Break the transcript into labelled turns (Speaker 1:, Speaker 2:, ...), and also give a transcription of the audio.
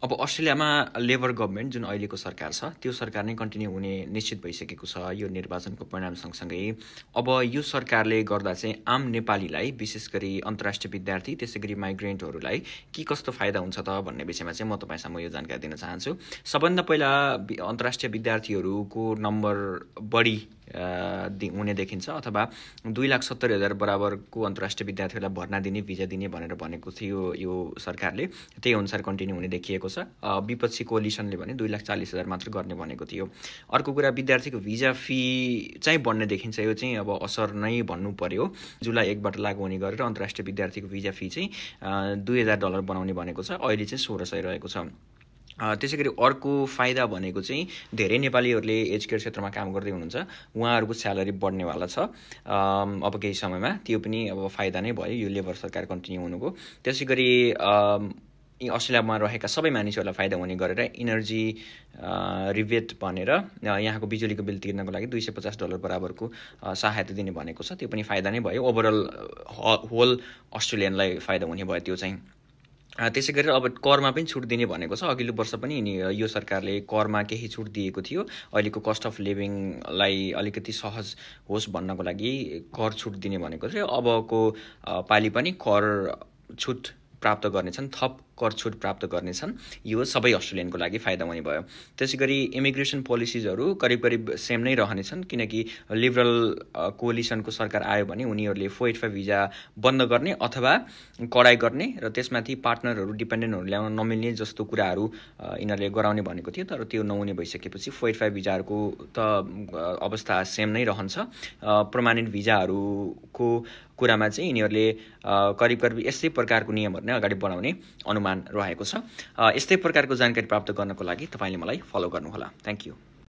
Speaker 1: अब अस्ट्रेलियामा labour government जुन अहिलेको सरकार छ त्यो सरकार नै कन्टिन्यू हुने निश्चित भइसकेको छ यो निर्वाचनको परिणाम सँगसँगै। अब यो सरकारले गर्दा चाहिँ आम नेपालीलाई विशेष गरी अन्तर्राष्ट्रिय विद्यार्थी त्यसै गरी माइग्रेन्टहरूलाई के कस्तो फाइदा हुन्छ त भन्ने विषयमा चाहिँ म तपाईँसँग यो जानकारी दिन चाहन्छु। सबभन्दा पहिला अन्तर्राष्ट्रिय विद्यार्थीहरूको नम्बर बढी हुने देखिन्छ अथवा 2,70,000 बराबरको अन्तर्राष्ट्रिय विद्यार्थीहरूलाई भर्ना दिने भिजा दिने भनेर भनेको थियो यो सरकारले। त्यही अनुसार कन्टिन्यू हुने देखिएको छ। विपक्षी कोलिसनले भने 2,40,000 मात्र गर्ने भनेको थियो। अर्को कुरा विद्यार्थीको भिजा फी चाहिँ बढ्ने देखिन्छ। यो चाहिँ अब असर नै भन्नु पर्यो। जुलाई 1बाट लागू हुने गरेर अन्तर्राष्ट्रिय विद्यार्थीको भिजा फी चाहिँ $2,000 बनाउने भनेको छ। अहिले चाहिँ 1,600 रहेको छ। त्यसै गरी अर्को फाइदा भनेको चाहिँ धेरै नेपालीहरूले एज केयर क्षेत्रमा काम गर्दै हुनुहुन्छ उहाँहरूको स्यालेरी बढ्नेवाला छ अब केही समयमा। त्यो पनि अब फाइदा नै भयो यो लेबर सरकार कन्टिन्यू हुनुको। त्यसै गरी अस्ट्रेलियामा रहेका सबै मानिसहरूलाई फाइदा हुने गरेर इनर्जी रिबेट भनेर यहाँको बिजुलीको बिल तिर्नको लागि $250 बराबरको सहायता दिने भनेको छ। त्यो पनि फाइदा नै भयो। ओभरअल होल अस्ट्रेलियनलाई फाइदा हुने भयो त्यो चाहिँ। त्यसै गरेर अब करमा पनि छुट दिने भनेको छ। अघिल्लो वर्ष पनि यो सरकारले करमा केही छुट दिएको थियो। अहिलेको कस्ट अफ लिभिङलाई अलिकति सहज होस् भन्नको लागि कर छुट दिने भनेको थियो। अबको पालि पनि कर छुट प्राप्त गर्नेछन्, थप कर छुट प्राप्त गर्नेछन्। यो सबै अस्ट्रेलियनको लागि फाइदा हुने भयो। त्यसै गरी इमिग्रेसन पोलिसिजहरू करिब करिब सेम नै रहनेछन् किनकि लिबरल कोलिसनको सरकार आयो भने उनीहरूले 485 भिजा बन्द गर्ने अथवा कडाई गर्ने र त्यसमाथि पार्टनरहरू डिपेन्डेन्टहरू ल्याउन नमिल्ने जस्तो कुराहरू यिनीहरूले गराउने भनेको थियो। तर त्यो नहुने भइसकेपछि 485 भिजाहरूको त अवस्था सेम नै रहन्छ। प्रमाणित भिजाहरूको कुरामा चाहिँ यिनीहरूले करिब करिब यस्तै प्रकारको नियमहरू नै अगाडि बढाउने अनुमान रहेको छ। यस्तै प्रकारको जानकारी प्राप्त गर्नको लागि तपाईँले मलाई फलो गर्नुहोला। Thank you.